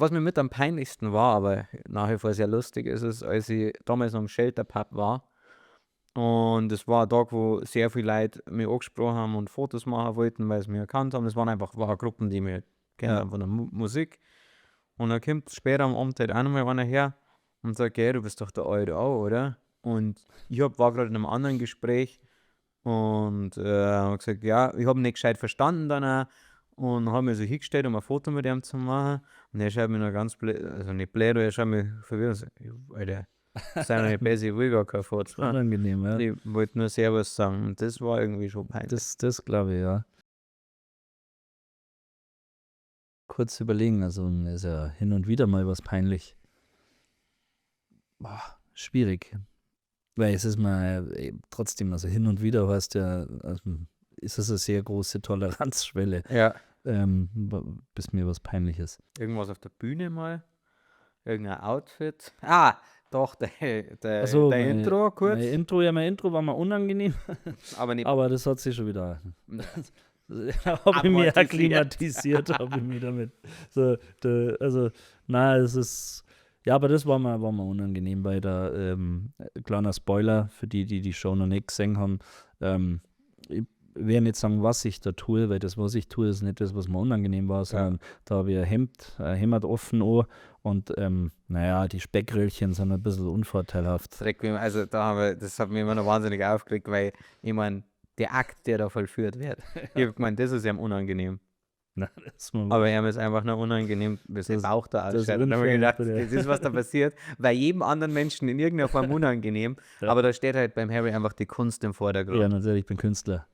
Was mir mit am peinlichsten war, aber nach wie vor sehr lustig ist es, als ich damals noch im Shelter Pub war und es war ein Tag, wo sehr viele Leute mich angesprochen haben und Fotos machen wollten, weil sie mich erkannt haben. Es waren einfach war Gruppen, die mich kennen haben von der Mu Musik. Und dann kommt später am Abend halt auch nochmal einer her und sagt: „Gell, du bist doch der Oid auch, oder?“ Und ich war gerade in einem anderen Gespräch und habe gesagt, ja, ich habe ihn nicht gescheit verstanden dann auch und habe mich so hingestellt, um ein Foto mit ihm zu machen. Und er schaut mich noch ganz blöd, also nicht blöd, aber er schaut mich verwirrt und sagt: „Alter, sei doch nicht böse, ich will gar kein Foto.“ Unangenehm, ja. Ich wollte nur Servus sagen und das war irgendwie schon peinlich. Das glaube ich, ja. Kurz überlegen, also mir ist ja hin und wieder mal was peinlich. Boah, schwierig. Weil es ist mal trotzdem, also hin und wieder heißt ja, also ist es eine sehr große Toleranzschwelle, bis mir was peinlich ist. Irgendwas auf der Bühne mal? Irgendein Outfit? Ah, doch, der, Ach so, der Intro kurz. Mein Intro, ja, mein Intro war mal unangenehm. Aber nicht. Aber das hat sich schon wieder. Ja. Hab ich mir Amortisiert. Akklimatisiert, hab ich mich damit. So, da, also, na, es ist, ja, aber das war mir unangenehm, weil da, kleiner Spoiler für die, die die Show noch nicht gesehen haben, ich werde nicht sagen, was ich da tue, weil das, was ich tue, ist nicht das, was mir unangenehm war, sondern da habe ich ein Hemd offen an und naja, die Speckröllchen sind ein bisschen unvorteilhaft. Dreck, also da haben wir, das hat mich immer noch wahnsinnig aufgeregt, weil ich mein, der Akt, der da vollführt wird, ich hab gemeint, das ist ihm unangenehm. Nein, das ist mir Aber ihm ist einfach nur unangenehm, wie sein Das Bauch da das ausschaut. Und da hab ich gedacht, Unfair, das ist, was da passiert, weil jedem anderen Menschen in irgendeiner Form unangenehm, aber da steht halt beim Harry einfach die Kunst im Vordergrund. Ja, natürlich, ich bin Künstler.